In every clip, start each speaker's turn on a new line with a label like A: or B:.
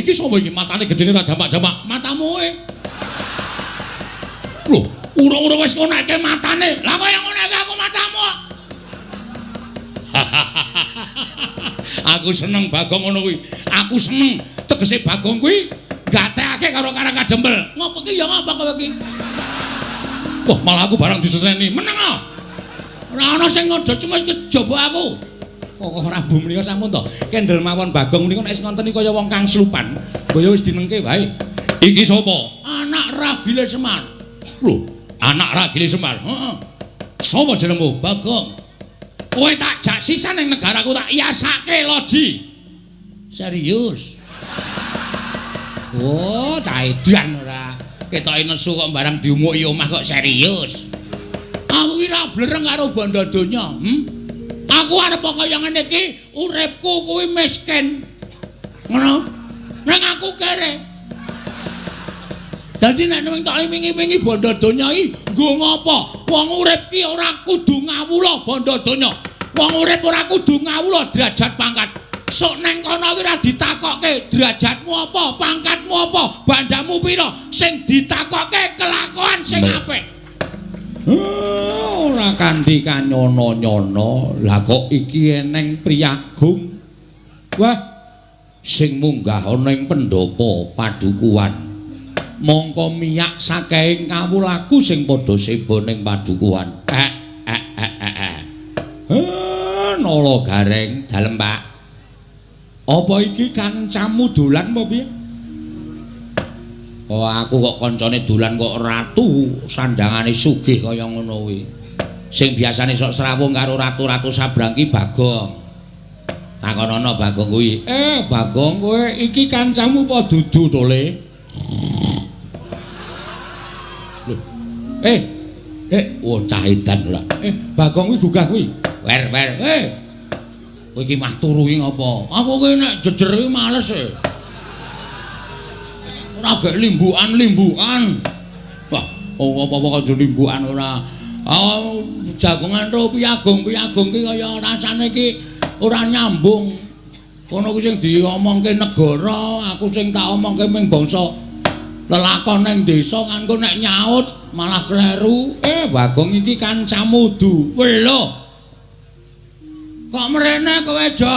A: Iki sapa iki matane gedene ra jamak-jamak? Matamu e. Lho, urung-urung wis ngonekke matane. Lah kaya ngonekke aku matamu. Aku seneng Bagong ngono kuwi. Aku seneng tegese Bagong kuwi gatekake karo Karang Kadempel. Ngopo ki ya ngapa kowe ki? Wah, malah aku barang diseneni. Meneng ah. Ora ana sing ngodo cuma kejaba aku. Kok Prabu menika sampun to. Kendel mawon Bagong menika nek wis ngonten iki kaya wong kang slupan. Mbaya wis dinengke wae. Iki sapa? Anak Ragile Semar. Lho, anak Ragile Semar. Heeh. Sapa jenengmu? Bagong. Kowe tak jak sisan ning negaraku tak yasake loji. Serius. Oh, cah edan ora. Ketoke nesu kok barang diumuki omah kok serius. Aku ki ora blereng karo bondo donya, Aku arep kaya ngene iki, uripku kuwi miskin. Ngono. Ning aku kere. Dadi nek ning tok iming-imingi bondo donya iki nggo ngopo? Wong urip ki ora kudu ngawula bondo donya. Wong urip ora kudu ngawula derajat pangkat. Sok neng kono ki ora ditakokke derajatmu apa, pangkatmu apa, bandamu pira. Sing ditakokke kelakuan sing apik. Ora kanthi kanyono-nyono. Lah kok iki eneng priyagung. Wah, sing munggah ana ing pendhapa padukuhan. Mongko miyak saking kawulaku sing padha seba ning padukuhan. Nala Gareng, dalem Pak. Apa iki kancamu dolan apa piye? Oh, aku kok kancane dolan kok ratu sandangane sugih kaya ngono kuwi. Sing biasane sok srawung karo ratu-ratu sabrang ki Bagong. Takonono Bagong kuwi. Bagong kowe iki kancamu apa dudu to, Le? Lho. Oh cah edan ora. Bagong kuwi gugah kuwi. Wer wer. Kowe iki mah turu iki ngopo? Aku ki nek jejer iki males e. Ora gek limbukan-limbukan. Wah, apa-apa kok limbukan ora. Ah, jagongan ro piyagung-piyagung ki kaya rasane iki ora nyambung. Kono kuwi sing diomongke negara, aku sing tak omongke ming bangsa lelakon ning desa kan engko nek nyaut malah kleru. Bagong iki kancamu du. Lho. Kok mrene kowe, Jo?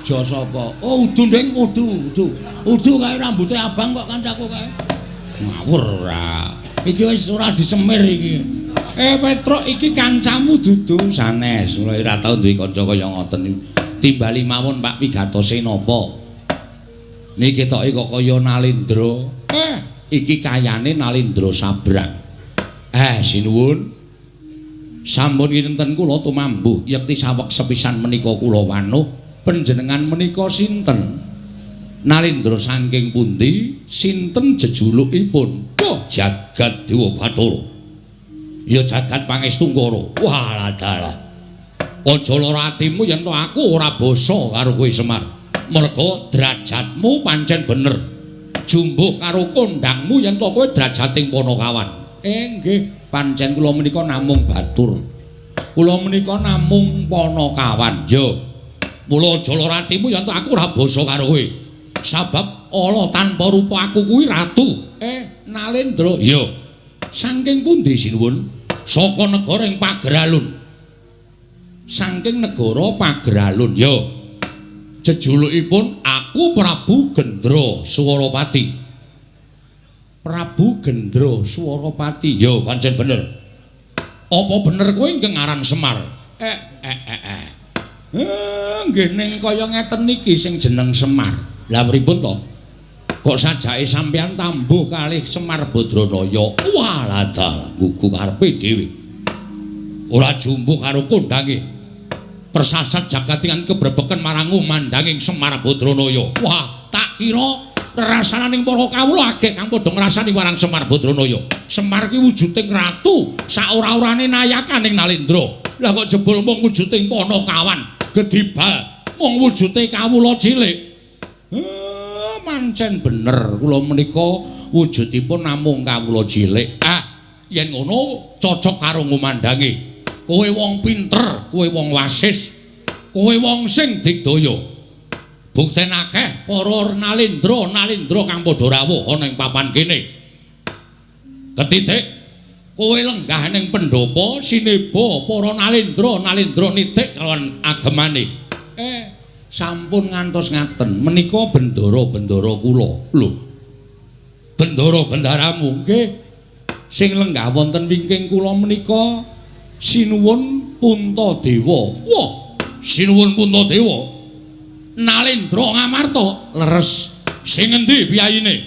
A: Jo sapa? Oh, udu nding, udu, udu. Udu kae rambute abang kok kancaku kae. Ngawur ora. Iki wis ora disemir iki. Petruk iki kancamu dudu sanes. Kula ora tau duwe kanca kaya ngoten iki. Timbali mawon Pak pigatose napa? Niki ketoke kok kaya Nalendra. Iki kayane Nalendra Sabrang. Sinuwun. Sampun kinten kula tumambuh yekti saweg sepisan menika kula wanuh panjenengan menika sinten? Nalendra saking pundi? Sinten jejulukipun? Oh, Jagat Dewa Bathara. Ya jagat pangestungkara. Wah, dalah. Aja lara atimu yen to aku ora basa karo kowe Semar. Merga derajatmu pancen bener. Jumbuh karo kondangmu yen to kowe derajating Panakawan. Nggih, pancen kula menika namung batur. Kula menika namung Panakawan. Ya. Mula aja lara atimu yen to aku ora basa karo kowe. Sabab ala tanpa rupa aku kuwi ratu. Nalendra. Ya. Saking pundi sinuwun? Saka negara ing Pageralun. Saking negara Pageralun. Ya. Jejulukipun aku Prabu Gendra Swarapati. Prabu Gendra Swarapati. Ya, pancen bener. Apa bener kowe ingkang aran Semar? Nggih ning kaya ngeten iki sing jeneng Semar. Lah pripun to? Kok sajake sampeyan tambuh kalih Semar Badranaya? Walah dalah, gugu karepe dhewe. Ora jumbuh karo kondange. Persasat jagat kebrebeken marang ngumandanging Semar Badranaya. Wah, tak kira rasananing para kawula agek kang padha ngrasani marang Semar Badranaya. Semar ki wujuding ratu, saora-orane nayakaning Nalendra. Lah kok jebul mung wujuding Panakawan, gedibal mung wujude kawula cilik. Pancen bener kula menika wujudipun namung kawula cilik. Ah, yen ngono cocok karo ngumandange. Kowe wong pinter, kowe wong wasis, kowe wong sing digdaya. Bukten akeh para nalendra-nalendra kang padha rawuh ana ing papan kene. Ketitik kowe lenggah ning pendhapa sineba para nalendra-nalendra nitik kalawan agemane. Sampun ngantos ngaten menika bendara-bendara kula. Lho. Bendara-bendaramu nggih. Sing lenggah wonten wingking kula menika Sinuwun Puntadewa. Wah, Sinuwun Puntadewa. Nalendra Ngamarta leres. Sing endi piyayine?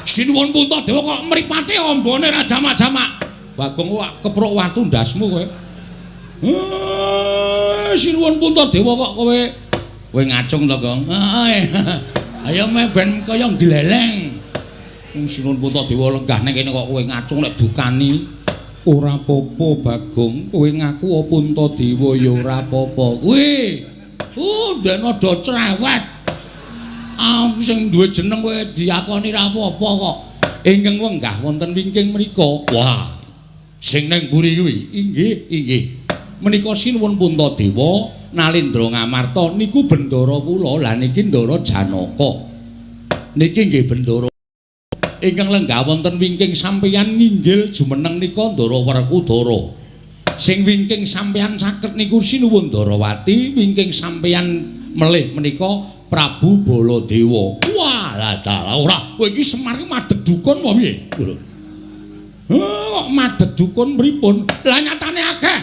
A: Sinuwun Puntadewa kok mripate ambane ra jamak-jamak. Bagong kok keprok watu ndasmu kowe. Sinuwun Puntadewa kok kowe kowe ngacung to, Gong? Heeh. Ayo meh ben kaya gleleng. Wong Sinuwun Puntadewa lenggah ning kene kok kowe ngacung nek dukani. Ora apa-apa, Bagong. Kowe ngaku Puntadewa ya ora apa-apa. Kuwi. Ndekne do cerewet. Aku sing duwe jeneng kowe diakoni ra apa-apa kok. Ingkang wenggah wonten wingking mriku. Wah. Sing ning mburi kuwi. Inggih, inggih. Menika Sinuwun Puntadewa Nalendra Ngamarta niku bendara kula. Lah niki Ndara Janaka. Niki nggih bendara ingkang lenggah wonten wingking sampeyan nginggil jumeneng nika Ndara Werkudara. Sing wingking sampeyan saket niku Sinuwun Ndarawati, wingking sampeyan melih menika Prabu Baladewa. Wah, lah dalah ora. Kowe iki Semar iki madheg dukun apa piye? Lho. Kok madheg dukun pripun? Lah nyatane akeh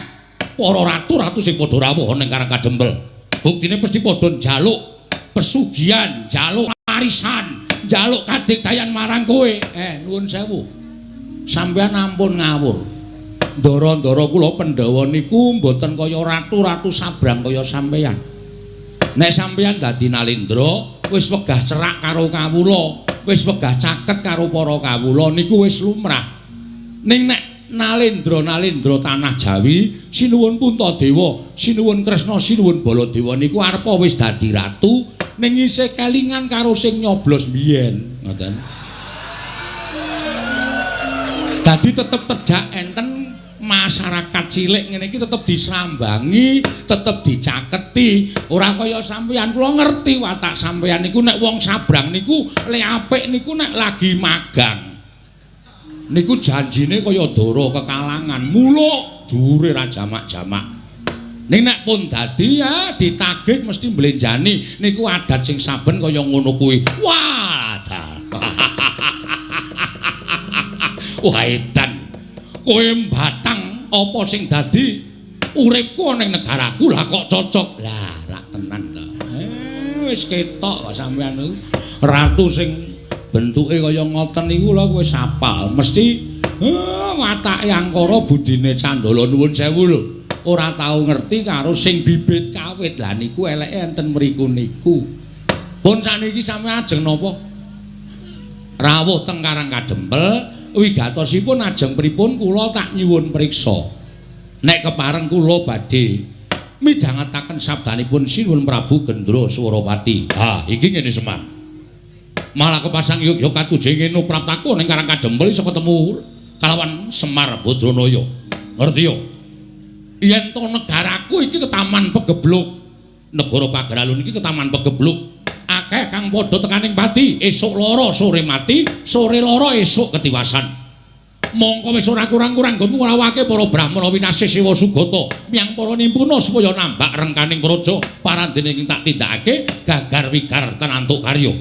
A: para ratu-ratu sing padha rawuh ning Karang Kadempel. Buktine mesti padha njaluk pesugihan, njaluk warisan, njaluk kadigdayan marang kowe. Nuwun sewu. Sampeyan ampun ngawur. Ndara-ndara kula Pandhawa niku mboten kaya ratu-ratu sabrang kaya sampeyan. Nek sampeyan dadi nalendra, wis wegah cerak karo kawula, wis wegah caket karo para kawula niku wis lumrah. Ning nek nalendra-nalendra tanah Jawi, Sinuwun Puntadewa, Sinuwun Kresna, Sinuwun Baladewa niku arepa wis dadi ratu ning isih kelingan karo sing nyoblos biyen, ngoten. Dadi tetep terjak enten masyarakat cilik ngene iki tetep disambangi, tetep dicaketi. Ora kaya sampeyan, kula ngerti watak sampeyan niku nek wong sabrang niku le apik niku nek lagi magang. Niku janjine kaya dara kekalangan, muluk dhuwure ra jamak-jamak. Ning nek pun dadi ya ditagih mesti mblenjani. Niku adat sing saben kaya ngono kuwi. Wah, wah edan. Kowe mbatang apa sing dadi uripku ning negaraku lah kok cocok. Lah rak tenan to. Wis ketok kok sampeyan niku. Ratu sing bentuke kaya ngoten niku lho kowe apal. Mesti watake angkara budine candala nuwun sewu lho. Ora tau ngerti karo sing bibit kawit. Lah niku eleke enten mriku niku. Pun saniki sampeyan ajeng napa? Rawuh teng Karang Kadempel, wigatosipun ajeng pripun kula tak nyuwun priksa. Nek kepareng kula badhe midhangetaken sabdanipun Sinuwun Prabu Gendra Swarapati. Ha, iki ngene Semar. Malah kepasang yogya katujeng ngene praptaku ning Karang Kadempel iso ketemu kalawan Semar Badranaya. Ngerti yo? Yen to negaraku iki ketaman pegebluk. Negara Pageralun iki ketaman pegebluk. Akeh kang padha tekaning pati, esuk lara sore mati, sore lara esuk ketiwasan. Mongko wis ora kurang-kurang nggonmu ngrawake para brahmana winasih Siwa Sugata miyang para nimpuna supaya nambak rengkaning praja parandene ing tak tindakake gagar wigar tenantuk karya.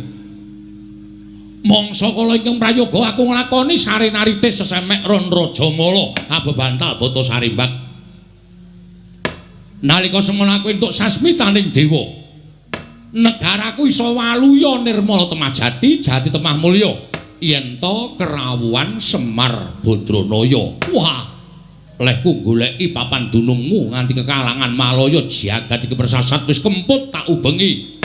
A: Mangsa kala ingkang prayoga aku nglakoni sarenaritis sesemek ron rajamala abebantal bata sarimbak. Nalika semono aku entuk sasmitaning dewa, negaraku iso waluya nirmala temah jati, jati temah mulya yen to kerawuhan Semar Badranaya. Wah, lehku goleki papan dunungmu nganti kekalangan Malaya jagat iki persasat wis kemput tak ubengi.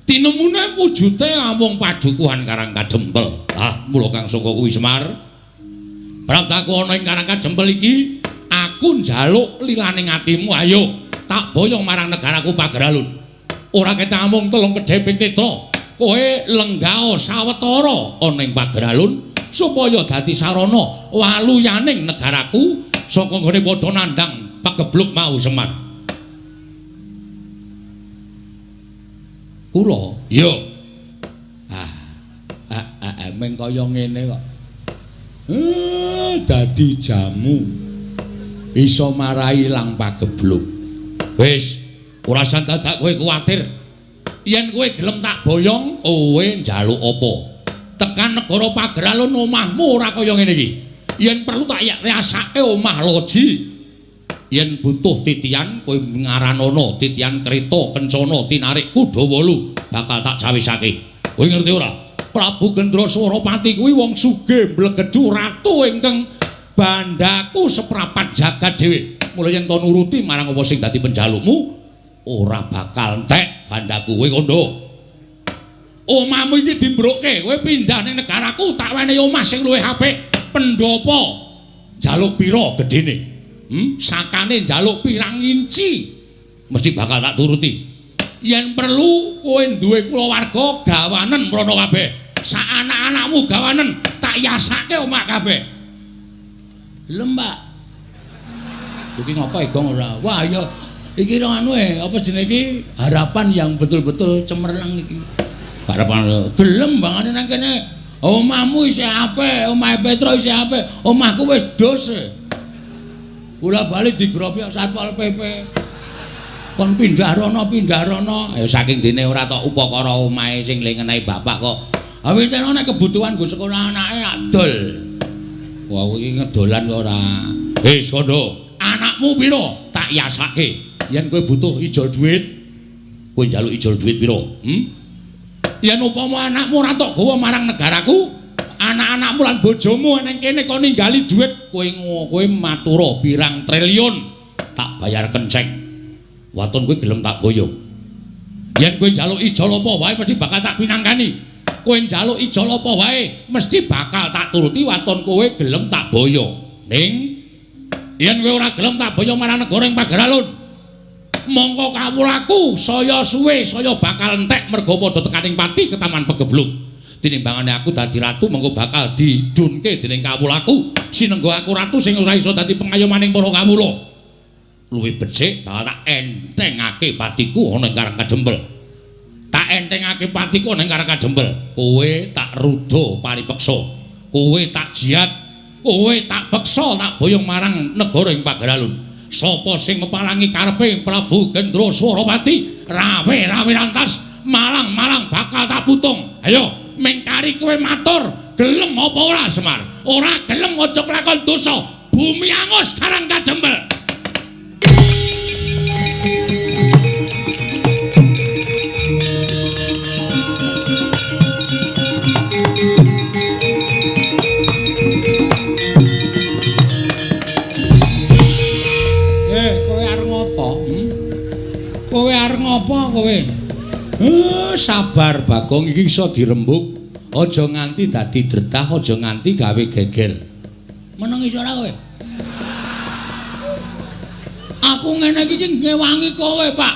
A: Tinemune wujute amung padukuhan Karang Kadempel. Ah, mula kang saka kuwi Semar, praptaku ana ing Karang Kadempel iki aku njaluk lilaning atimu, ayo tak boyong marang negaraku Pageralun. Ora ketok amung telung kedheping netra, kowe lenggao sawetara ana ing Pageralun supaya dadi sarana waluyaning negaraku saka nggone padha nandhang pagebluk mau Semar. Kula? Iya. Meng kaya ngene kok. Dadi jamu. Iso marai ilang pagebluk. Wis, ora usah dadak kowe kuwatir. Yen kowe gelem tak boyong, kowe njaluk apa? Tekan negara Pageralun omahmu ora kaya ngene iki. Yen perlu tak riasake omah loji. Yen butuh titian kowe ngaranono titian kereta kencana tinarik kuda wolu bakal tak cawisake. Kowe ngerti ora? Prabu Gendraswarapati kuwi wong sugih mblegedhu ratu ingkang bandaku seprapat jagat dhewe. Mula yen to nuruti marang apa sing dadi penjalukmu ora bakal entek bandaku. Kowe kandha. Omahmu iki dimbrukke, kowe pindah ning negaraku tak wenehi omah sing luwih apik. Pendopo njaluk pira gedene? Sakane njaluk pirang inci mesti bakal tak turuti. Yen perlu kowe duwe kulawarga gawanen mrono kabeh. Sak anak-anakmu gawanen tak yasake omah kabeh. Gelem, Pak. Iki ngapa Egong ora? Wah, ya iki anu apa jenenge iki harapan yang betul-betul cemerlang iki. Harapan gelem bangane nang kene. Omahmu isih apik, omahe Petro isih apik, omahku wis dos. Kula bali digrobok Satpol PP. Kon pindah rono, pindah rono. Ya saking dene ora tok upakara omahe sing le ngenehi bapak kok. Awit nek kebutuhan nggo sekolah anake adol. Wah, iki ngedolan kok ora. Wis kandha, anakmu pira? Tak yasake. Yen kowe butuh ijol dhuwit, kowe njaluk ijol dhuwit pira? Yen upama anakmu ora tok gawa marang negaraku, anak-anakmu lan bojomu nang kene kok ninggali dhuwit, kowe matura pirang triliun tak bayar kenceng. Waton kowe gelem tak boyong. Yen kowe njaluk ijol apa wae mesti bakal tak pinangkani. Kowe njaluk ijol apa wae mesti bakal tak turuti waton kowe gelem tak boyong. Ning yen kowe ora gelem tak boyong marang negara ing Pageralun, mongko kawulaku saya suwe saya bakal entek merga padha tekaning pati ketaman pegebluk. Tinimbangane aku dadi ratu mongko bakal didunke dening kawulaku. Sinengga aku ratu sing ora iso dadi pengayomaning para kawula. Luwih becik bakal tak entengake patiku ana ing Karang Kadempel. Tak entengake patiku ana ing Karang Kadempel. Kowe tak ruda paripeksa. Kowe tak jiat, kowe tak peksa tak boyong marang negara ing Pageralun. Sapa sing mepalangi karepe Prabu Gendraswarapati, rawe-rawe rantas, malang-malang bakal tak putung. Ayo, mengkari kowe matur, gelem apa ora Semar? Ora gelem aja kelakon dosa. Bumi angus Karang Kadempel. Kowe arep ngopo kowe? Sabar Bagong, iki iso dirembug. Aja nganti dadi dretah, aja nganti gawe geger. Meneng iso ora kowe? Aku ngene iki ngewangi kowe, Pak.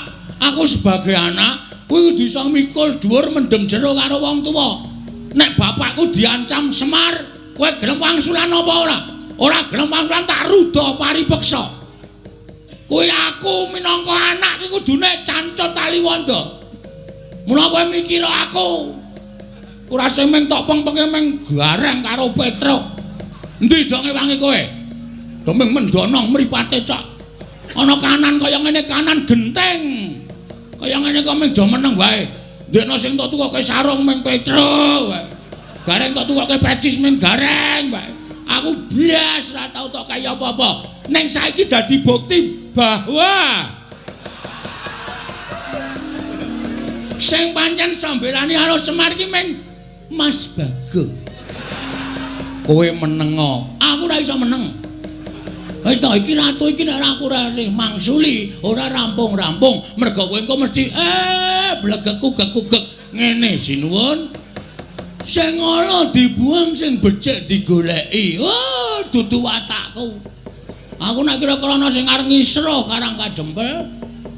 A: Aku sebagai anak kuwi kudu iso mikul dhuwur mendem jero karo wong tuwa. Nek bapakku diancam Semar, kowe gelem wangsulan apa ora? Ora gelem wangsulan tak ruda paripeksa. Kuwi aku minangka anak iki kudune cancut taliwonda. Mula kowe mikir aku ora sing mung tok pengpenge mung gareng karo Petruk. Endi dong ngewangi kowe? Dong mendonong mripate cok. Ana kanan kaya ngene kanan genteng. Kaya ngene kok mung do meneng wae. Ndekno sing tok tukoke sarung mung Petruk wae. Gareng tok tukoke pecis mung gareng wae. Aku blas ora tau tok kaya apa-apa. Neng saiki dadi bukti bahwa sing pancen sambelani karo Semar iki meng Mas Bagong. Kowe menengo, aku ora iso meneng. Wis to iki ratu iki nek aku ora sing mangsuli, ora rampung-rampung, mergo kowe engko mesti blegekku-gekku-gek ngene sinuwun. Sing ala dibuang, sing becik digoleki. Oh, dudu watakku. Aku nek kira-kira ana sing arep ngisruh Karang Kadempel,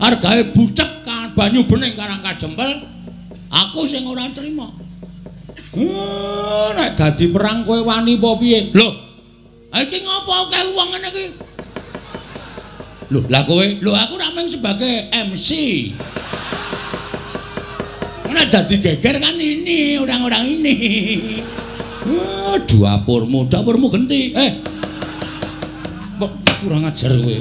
A: argae bucek banyu bening Karang Kadempel, aku sing ora trima. Nek dadi perang kowe wani apa piye? Lho, iki ngopo akeh wong ngene iki? Lho, lah kowe? Lho, aku ra mung sebagai MC. Nek dadi geger kan ini orang-orang ini. Dapurmu, dapurmu genti. Kurang ajar kowe.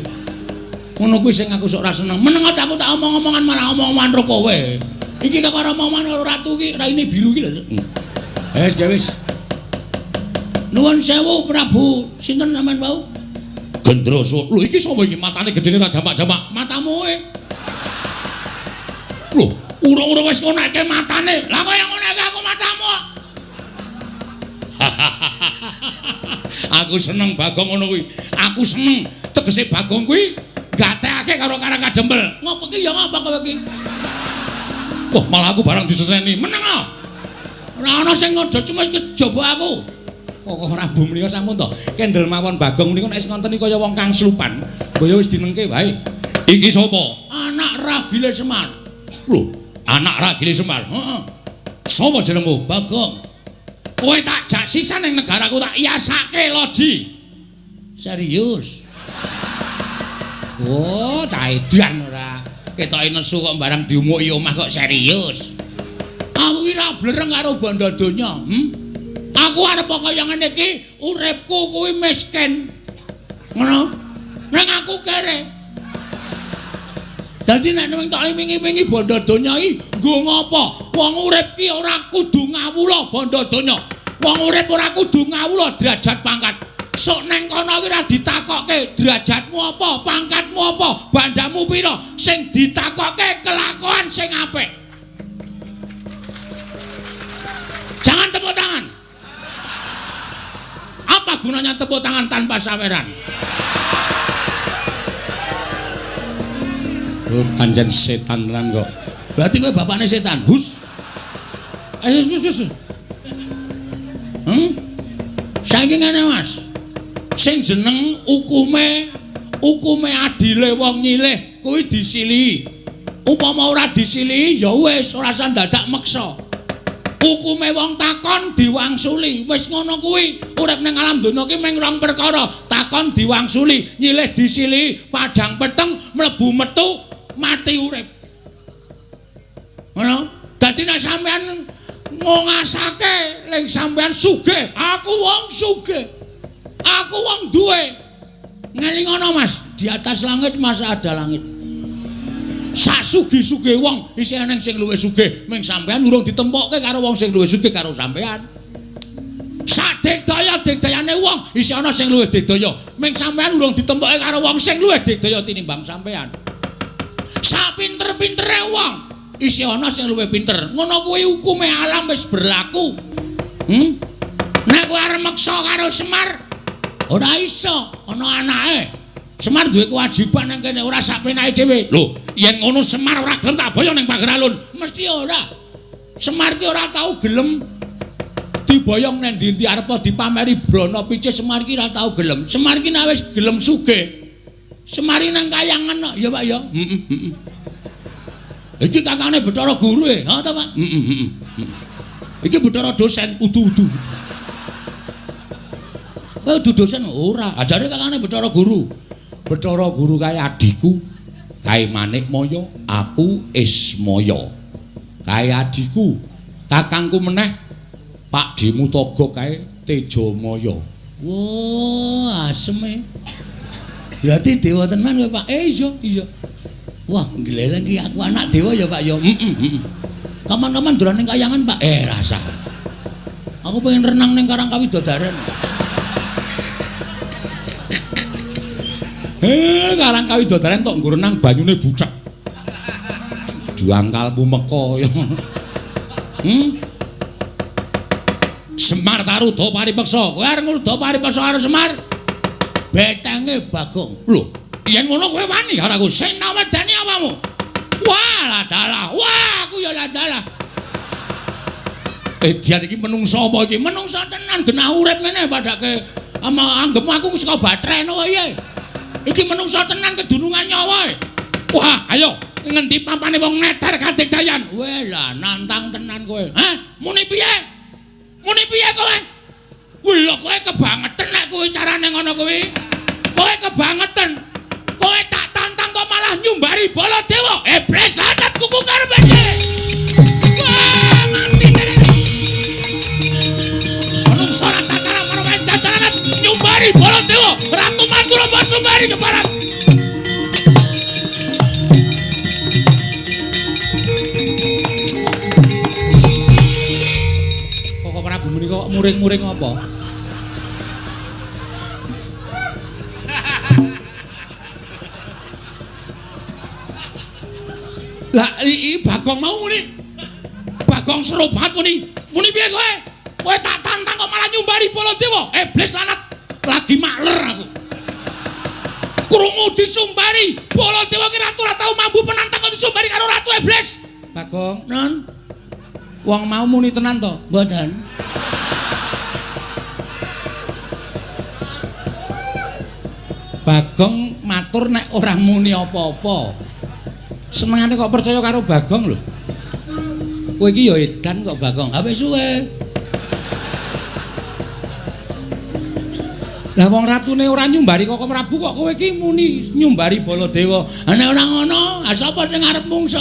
A: Ngono kuwi sing aku sok ora seneng. Meneng aku tak omong-omongan malah omong-omongan ro kowe. Iki kok ora omongan karo ratu iki, raine biru iki lho. Wis, wis. Nuwun sewu Prabu, sinten sampean wau? Gendroso. Lho iki sapa iki matane gedene ra jamak-jamak? Matamu e. Lho, urung-urung wis ngonekke matane. Lah kaya ngonekke aku matamu. Aku seneng Bagong ngono kuwi. Aku seneng tegese Bagong kuwi gatekake karo Karang Kadempel. Ngopo ki ya ngapa kowe iki? Wah, malah aku barang diseneni. Meneng ah. Ora ana sing ngodo cuma kejaba aku. Kok Prabu menika sampun to. Kendel mawon Bagong menika nek wis ngonten iki kaya wong kang slupan. Mbaya wis dinengke wae. Iki sapa? Anak Ragile Semar. Lho, anak Ragile Semar. Heeh. Sapa jenengmu? Bagong. Kowe tak jak sisan ning negaraku tak yasake loji. Serius? Oh, cah edan ora. Ketoke nesu kok barang diumuki omah kok serius. Aku ki ra blereng karo bondo donya, Aku arep kaya ngene iki, uripku kuwi miskin. Ngono? Nang aku kere. Dadi nek nang tok wingi-wingi bondo donya iki nggo ngopo? Wong urip ki ora kudu ngawula bondo donya. Wong urip ora kudu ngawula derajat pangkat. Sok neng kono ki ora ditakokke derajatmu apa, pangkatmu apa, bandamu pira, sing ditakokke kelakuan sing apik. Jangan tepuk tangan. Apa gunanya tepuk tangan tanpa saweran? Oh, pancen setan tenan kok. Berarti kowe bapakne setan. Hus. Ayo wis wis. Saiki ngene, Mas. Sing jeneng hukume adile wong nyilih kuwi disilihi. Upama ora disilihi ya wis ora usah dadak meksa. Hukume wong takon diwangsuli. Wis ngono kuwi. Urip ning alam donya ki mung rong perkara, takon diwangsuli, nyilih disilihi, padhang peteng mlebu metu mati urip. Ngono. Dadi nek sampean ngongasake ling sampean sugih, aku wong sugih. Aku wong duwe. Ngelingono Mas, di atas langit masa ada langit. Sak sugih-sugih wong isih eneng sing luwih sugih, ming sampean urung ditempokke karo wong sing luwih sugih karo sampean. Sak digdaya-digdayane wong isih ana sing luwih digdaya, ming sampean urung ditempokke karo wong sing luwih digdaya tinimbang sampean. Sak pinter-pintere wong isih ana sing luwih pinter. Ngono kuwi hukume alam wis berlaku. Nek kowe arep meksa karo Semar ora iso, ana anake. Semar duwe kewajiban nang kene ora sak penake dhewe. Lho, yen ngono Semar ora gelem tak boyong ning pager alun. Mesti ora. Semar ki ora tau gelem diboyong nang ndi-ndi arep dipameri brana picis Semar ki ora tau gelem. Semar ki nek wis gelem sugih. Semar ki nang kayangan kok, ya Pak ya. Heeh, heeh. Iki kakane Bathara Guru e, ha ta Pak? Heeh, heeh. Iki Bathara dosen udu-udu. Kowe udu dosen ora, ajare kakane Bathara Guru. Bathara Guru kae adhiku, kae Manikmaya, aku Ismaya. Kae adhiku, kakangku meneh Pak Dimutaga kae Tejamaya. Wah, aseme. Berarti dewa tenan kowe, Pak. Iya, iya. Wah, ngleleng ki aku anak dewa ya, Pak ya. Heeh, heeh. Kapan-kapan dolan ning kayangan, Pak. Rasa. Aku pengen renang ning Karang Kawidodaren. Karang Kawidodaren tok nggo renang banyune bucek. Juangkalmu meka ya. Semar Taruda paripeksa. Kowe arep ngruda paripeksa karo Semar? Betenge Bagong. Lho, yen ngono kowe wani karo aku. Sing nawedani apamu? Wah, lah dalah. Wah, aku ya lah dalah. Edian iki menungsa apa iki? Menungsa tenan genah urip ngene padake ama anggepmu aku saka batreno wae. Iki menungsa tenan kedunungan nyawa. Wah, ayo ngendi pampane wong neter kadigdayan. Weh lah nantang tenan kowe. Hah? Muni piye? Muni piye kowe? Lho kowe kebangetan nek kuwi carane ngono kuwi. Kowe kebangetan. Kowe tak tantang kok malah nyumbari Baladewa. Iblis lanat kuku karepe. Wah! Muring-muring apa? Lah iki Bagong mau muni. Bagong seru banget muni. Muni piye kowe? Kowe tak tantang kok malah nyumbari Baladewa. Iblis lanat lagi makler aku. Krungu disumbari Baladewa ki ratu ora tau mambu penantang kok disumbari karo ratu iblis. Bagong, non. Wong mau muni tenan to? Mboten. Bagong matur nek ora muni apa-apa. Senengane kok percaya karo Bagong lho. Kowe iki ya edan kok Bagong. Ha wis suwe. Lah wong ratune ora nyumbari Koko Prabu kok kowe iki muni nyumbari Baladewa. Ha nek ora ngono, ha sapa sing arep mungso?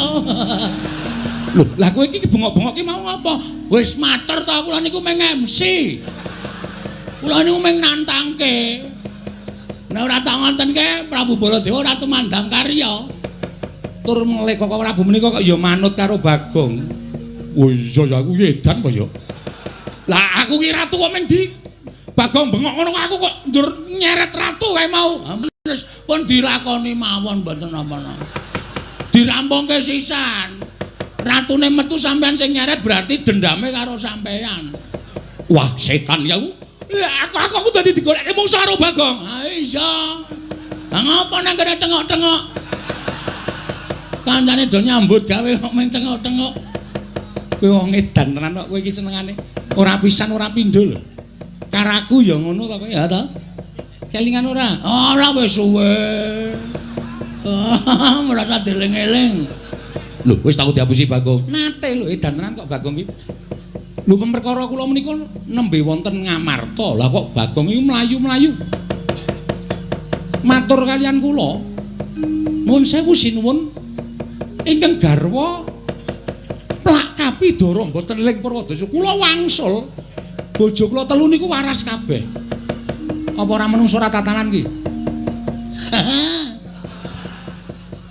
A: Lho, lah kowe iki bengok-bengok ki mau ngapa? Wis matur ta kula niku mung MC. Kula niku mung nantangke. Nek ora tak ngontenke Prabu Baladewa ora tumandang karya. Tur melih Koko Prabu menika kok ya manut karo Bagong. Oh iya ya aku edan apa ya. Lah aku ki ratu kok mung di Bagong bengok ngono aku kok njur nyeret ratu kae mau. Wis pun dilakoni mawon mboten napa-napa. Dirampungke sisan. Ratune metu sampean sing nyeret berarti dendame karo sampean. Wah, setan ya aku. Lah aku dadi digolekke mungsuh karo Bagong. Ha iya. Lah ngopo nang kene tengok-tengok? Kancane do nyambut gawe kok mung tengok-tengok. Kowe wong edan tenan kok kowe iki senengane. Ora pisan ora pindho lho. Karaku ya ngono to kowe ya to? Kelingan ora? Ora wis suwe. Merasa dieling-eling. Lho, wis tau diapusi Bagong. Nate lho edan tenan kok Bagong iki. Lho perkara kula menika nembe wonten Ngamarta. Lah kok Bagong iki mlayu-mlayu. Matur kalian kula. Nuwun sewu sinuwun. Ingkang garwa plak kapidara mboten ling Purwadasa. Kula wangsul. Bojo kula telu niku waras kabeh. Apa ora menungso ora tatanan ki?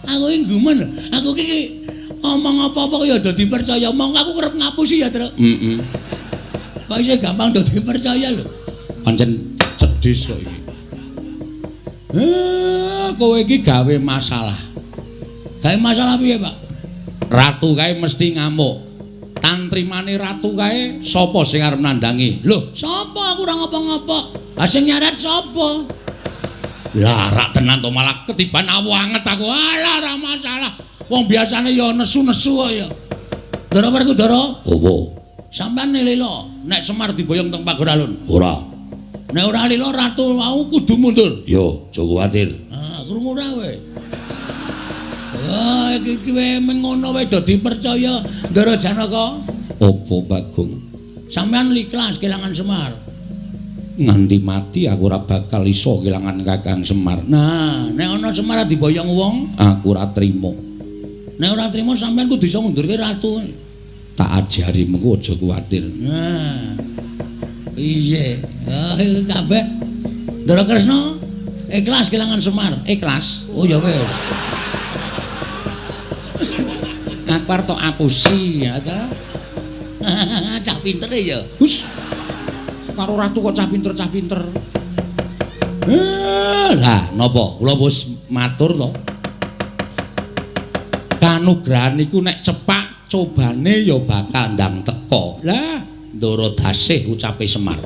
A: Aku iki gumun. Aku iki omong apa-apa ya do dipercaya. Mongko aku kerep ngapusi ya, Truk. Heeh. Kok isih gampang do dipercaya lho. Pancen cedhis kok iki. Kowe iki gawe masalah. Gawe masalah piye, Pak? Ratu kae mesti ngamuk. Tantrimane ratu kae sapa sing arep nandangi? Lho, sapa aku ora ngopo-ngopo. Ha sing nyaret sapa? Lah rak tenan to malah ketiban awu anget aku. Alah ora masalah. Wong biasane ya nesu-nesu kok ya. Ndara Werkudara? Opo? Sampeyan lila nek Semar diboyong teng Pageralun? Ora. Nek ora lila ratu mau kudu mundur. Yo, aja kuwatir. Ah, krungu ora kowe? Wah, iki wae mengono wae do dipercaya Ndara Janaka. Apa Bagong? Sampeyan ikhlas kelangan Semar. Nganti mati aku ora bakal iso kelangan Kakang Semar. Nah, nek ana Semar diboyong wong, aku ora trima. Nek ora trima sampeyan kudu iso ngundurke ratu. Tak ajari mengko aja kuwatir. Nah. Piye? Ah, iki kabeh. Ndara Kresna ikhlas kelangan Semar. Ikhlas. Oh ya wis. Aku arep tok apusi ya ta. Cah pinter ya. Hus. Karo ratu kok cah pinter-cah pinter. Lah napa? Kula wis matur to. Kanugrahan iku nek cepak cobane ya bakal ndang teka. Lah, Ndara dasih ucape Semar.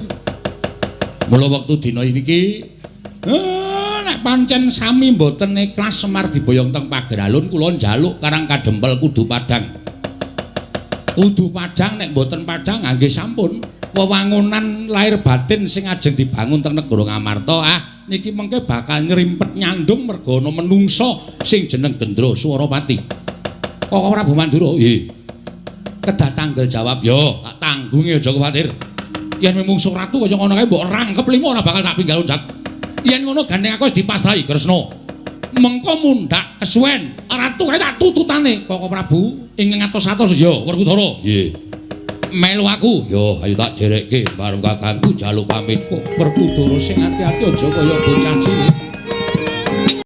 A: Mula wektu dina iki nek pancen sami mboten ikhlas Semar diboyong teng Pageralun kula njaluk Karang Kadempel kudu padhang. Kudu padhang nek mboten padhang nggih sampun. Wewangunan lahir batin sing ajeng dibangun teng negara Ngamarta ah niki mengke bakal nyrimpet nyandung merga ana menungsa sing jeneng Gendra Swarapati. Koko Prabu Mandura nggih. Kedah tanggel jawab yo, tak tanggungi aja kuwatir. Yen mungsuh ratu kaya ngono kae mbok rangkep limo ora bakal tak pinggal loncat. Yen ngono gandeng aku wis dipasrahi Kresna. Mengko mundhak kesuwen, ratu kae tak tututane Koko Prabu ing ngatos-atos ya Werkudara. Nggih. Melu aku. Yo, ayo tak derekke bareng kakangku jaluk pamit kok Werkudara sing ati-ati aja kaya bocah cilik.